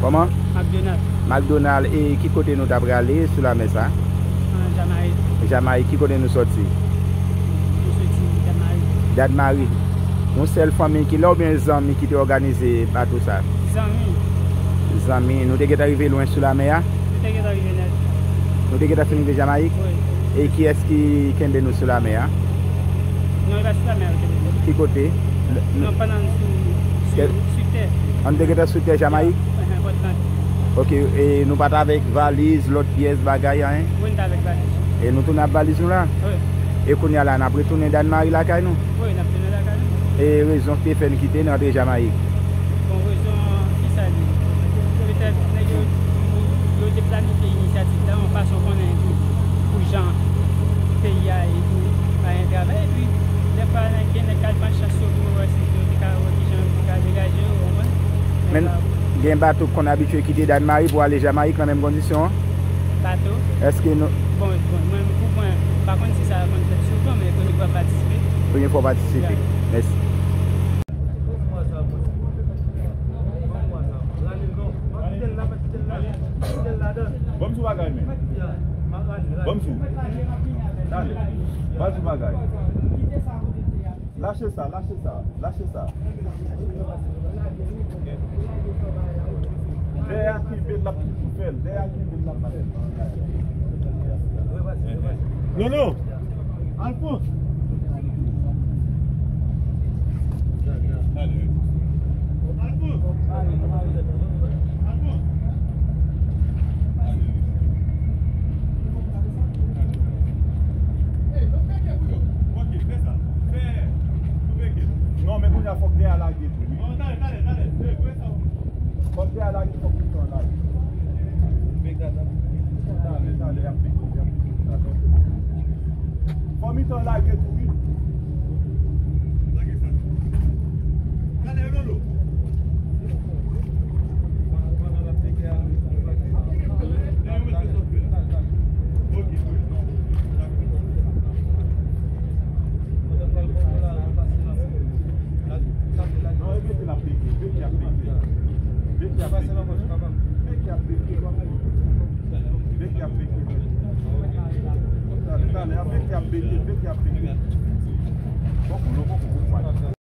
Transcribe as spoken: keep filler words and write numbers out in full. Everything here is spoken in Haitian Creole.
Kòman? McDonald. McDonald, e ki kote nou ta prale sou lamè sa? An Jamayik. Jamayik, ki kote nou sòti? Nou soti Dad Mari. Dad Mari. Yon sèl fanmi ki la oubyen zanmi ki te òganize bato sa? Zanmi. Zanmi, nou te gentan rive lwen sou lamè a? Nou te gentan rive nèt. Nou te gentan fin rive Jamayik? Wi. E kiyès ki kenbe nou sou lamè a? Non, e pa sou lamè a yo kenbe nou. Ki kote? Non, pandan n sou, sou, sou tè. An te gentan sou tè Jamayik? Ehe, pòt lan. Ok, e nou pa t avèk valiz, lòt pyès, bagay, anyen? Wi, n t avèk valiz. E nou tounen ak valiz nou la? Wi. E kounye a la, n ap retounen Dad Mari lakay nou? Wi, n ap tounen lakay nou. E rezon ki te fè n kite n rantre Jamayik? Bon, rezon, ki sa li ye? Petèt, nèg yo, yo te planifye inisyativ la, yon fason konnen pou, pou jan peyi a ye, pou pa gen travay. Epi, dèfwa, gen nèg k al pran chans yo pou yo wè si yo te ka wè ki jan yo te ka degaje yo, w konprann? Men, gen bato k konn abitye kite Dad Mari pou ale Jamayik nan menm kondisyon an? Bato? Èske nou Bon, bon, mwen, pou mwen, m pa konn si sa konn fèt souvan, men premye fwa m patisipe. Premye fwa w patisipe. Ya. Mèsi. Ban m sou bagay, men. Ban m sou. Talè. Ban m sou bagay. Lache sa, lache sa, lache sa. Dèyè a kenbe l, l ap toujou fè l. Dèyè a kenbe l, l ap fè l. Nono! Alphonse! Alphonse! Ok, fè sa. Fè. Non, men kounye a fòk dèyè a lage tou, wi. Fòk dèyè a lage, fòk mitan an lage. Talè, talè, y ap pike, y ap pike. Fò mitan lage tou, wi. Lage sa. Talè, Lolo. Non, e mete l ap pike, pike ap pike. Pike ap pike. Pike ap pike. Beke ap beke. Talè, talè, a beke ap beke, beke ap beke. Poko, non, poko, poko.